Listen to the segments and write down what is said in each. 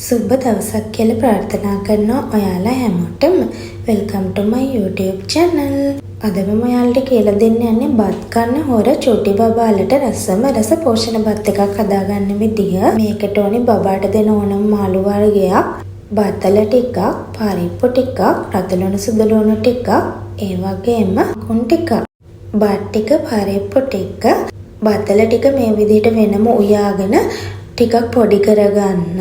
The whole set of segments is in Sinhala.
සුබ දවසක් කියලා ප්‍රාර්ථනා කරනවා ඔයාලා හැමෝටම. Welcome to my YouTube channel. අද මම ඔයාලට කියලා දෙන්න යන්නේ බත් කන්න හොර චූටි බබාලට රසම රස පෝෂණ බත් එකක් හදාගන්න විදිය. මේකට ඕනේ බබාට දෙන ඕනම මාළු වර්ගයක්, බතල ටිකක්, පරිප්පු ටිකක්, රතු ලුණු සුදු ලුණු ටිකක්, ඒ වගේම කුන් ටිකක්. බත් ටික, පරිප්පු ටික, බතල ටික මේ විදිහට වෙනම උයාගෙන ටිකක් පොඩි කරගන්න.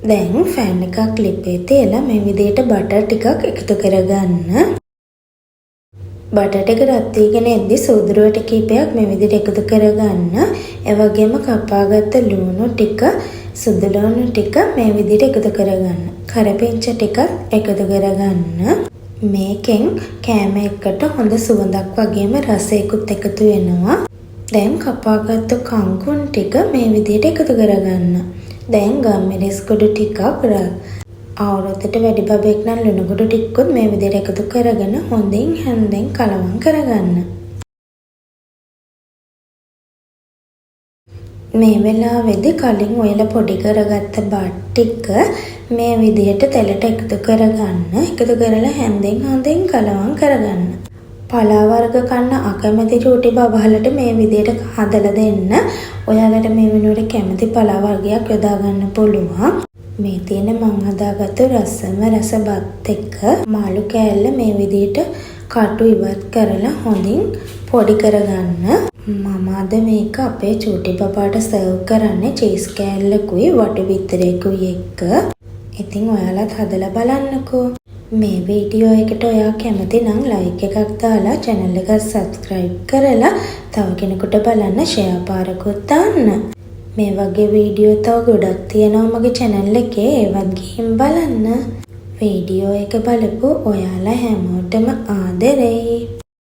දැන් ෆෑන් එකක් ලිපේ තියලා මේ විදිහට බටර් ටිකක් එකතු කරගන්න. බටර් ටික රත් වීගෙන එද්දි සූදුරු වැට කීපයක් මේ විදිහට එකතු කරගන්න. ඒ වගේම කපාගත්ත ලුණු ටික, සුදු ලුණු ටික මේ විදිහට එකතු කරගන්න. කරපිංච ටිකත් එකතු කරගන්න. මේකෙන් කෑම එකට හොඳ සුවඳක් වගේම රසයකුත් එකතු වෙනවා. දැන් කපාගත්තු කංකුන් ටික මේ විදිහට එකතු කරගන්න. දැන් ගම්මිරිස් කුඩු ටිකක්, අවුරුද්දට වැඩි බබෙක් නම් ලුණු කුඩු ටිකකුත් මේ විදිහට එකතු කරගෙන හොඳින් හැන්දෙන් කලවම් කරගන්න. මේ වෙලාවේදී කලින් ඔයාලා පොඩි කරගත්ත බත් ටික මේ විදිහට තෙලට එකතු කරගන්න. එකතු කරලා හැන්දෙන් හොඳින් කලවම් කරගන්න. පලා වර්ග කන්න අකමැති චූටි බබාලට මේ විදිහට හදලා දෙන්න. ඔයාලට මේ වෙනුවට කැමති පලා වර්ගයක් යොදා ගන්න පුළුවන්. මේ තියෙන මං හදාගත්තු රසම රස බත් එක. මාළු කෑල්ල මේ විදිහට කටු ඉවත් කරලා හොඳින් පොඩි කරගන්න. මම අද මේක අපේ චූටි බබාට සර්ව් කරන්නේ චීස් කෑල්ලකුයි වටු බිත්තරයකුයි එක්ක. ඉතින් ඔයාලත් හදලා බලන්නකෝ. මේ වීඩියෝ එකට ඔයා කැමති නම් ලයික් එකක් දාලා චැනල් එක සබ්ස්ක්‍රයිබ් කරලා තව කෙනෙකුට බලන්න ෂෙයා පාරකුත් දාන්න. මේ වගේ වීඩියෝ තව ගොඩක් තියෙනවා මගේ චැනල් එකේ, ඒවත් ගිහින් බලන්න. වීඩියෝ එක බලපු ඔයාලා හැමෝටම ආදරෙයි.